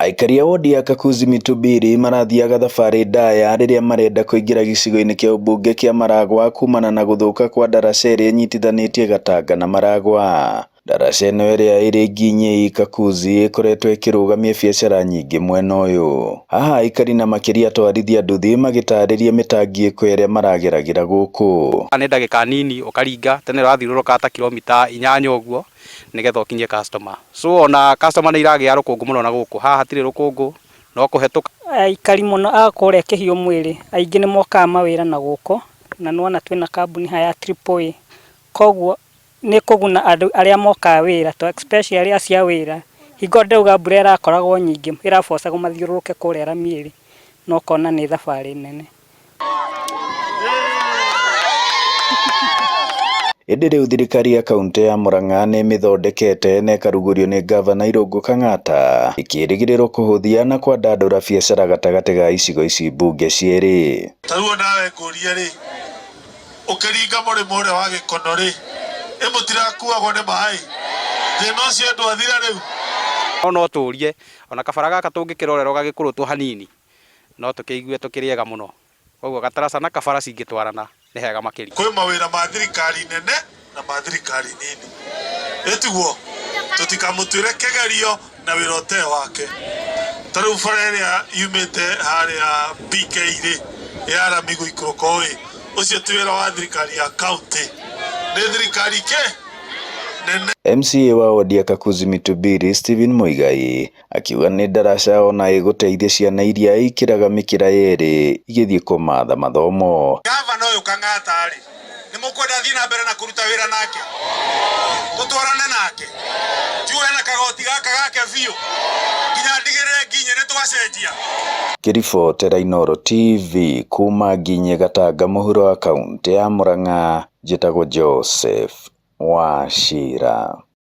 Aikari a wodi ya Kakuzi Mitubiri marathiaga thabarĩ ndaya rĩrĩa marenda kũingĩra gĩcigo-inĩ kĩa ũmbunge kĩa Maragwa kumana na gũthũka kwa ndaraca ĩrĩa ĩnyitithanĩtie Gatanga na Maragwa. Ndaraca ĩno ĩrĩa ĩrĩ Nginyĩi Kakuzi ĩkoretwo ĩkĩrũgamia biacara nyingĩ mwena ũyũ. Haha aikari na makĩria atwarithia nduthi magĩtarĩria mĩtangĩko ĩrĩa marageragĩra gũkũ. Nĩ ndagĩka nini ũkaringa, tene ũrathiũrũrũka ta kilomita inyanya ũguo nĩgetha ũkinyie customer. So ona customer nĩ iragĩa rũkũngũ mũno na gũkũ, haha hatirĩ rũkũngũ no kũhetũka. Aikari mũno a kũrĩa Kĩhiũ Mwĩrĩ aingĩ nĩ mokaga mawĩra na gũkũ, na nĩwona twĩna kambuni haha ya Triple A, koguo nĩ ĩkũguna andũ arĩa mokaga wĩra especially acio a wĩra, hingo ndĩrauga mbura ĩrakoragwo nyingĩ ĩrabocagwo mathiũrũrũke kũrĩa Ramieri na ũkona nĩ thabarĩ nene. Ĩndĩ rĩu thirikari ya kauntĩ ya Murang'a nĩ ĩmĩthondekete na ĩkarugũrio nĩ ngavana Irũngũ Kang'ata ĩkĩrĩgĩrĩrwo kũhũthia na kwandandũra biacara gatagatĩ ga icigo ici mbunge cierĩ. Ta rĩu nawe ngũrie rĩ, ũkĩringa mũrĩmo ũrĩa wa Gĩkono rĩ, ĩ mũtirakuagwo nĩ maĩ? Thĩna ũcio ndwathira rĩu? No no tũrie ona kabara gaka tũngĩkĩrorerwo gagĩkũrũtwo hanini no tũkĩigue tũkĩrĩ ega mũno. Koguo gataraca na kabara cingĩtwarana nĩ hega makĩria. Kwĩ mawĩra ma thirikari nene na ma thirikari nini. Ĩ tiguo? Tũtikamũtuĩre kĩgerio na wĩra ũtarĩ wake. Ta rĩu bara ĩrĩa yumĩte harĩa BK rĩ, ya rami gũikũrũka ũũ ĩ, ũcio ti wĩra wa thirikari ya county. Nĩ thirikari kĩ? Nene. MCA wa wodi ya Kakuzi Mitubiri Stephen Muigai akiuga nĩ ndaraca ona ĩgũteithia ciana iria ikĩraga mĩkĩra yerĩ igĩthiĩ kũmatha mathomo. Gavana ũyũ Kang'ata rĩ, nĩ mũkwenda athiĩ na mbere na kũruta wĩra nake? Tũtwarane nake? Njuhe na kagoti gaka gake biũ nginya ndigĩrĩre nginye nĩ twacenjia. Ngĩribotera Inooro TV kuma Nginye Gatanga mũhuro wa kauntĩ ya Murang'a, njĩtagwo Joseph Wachira.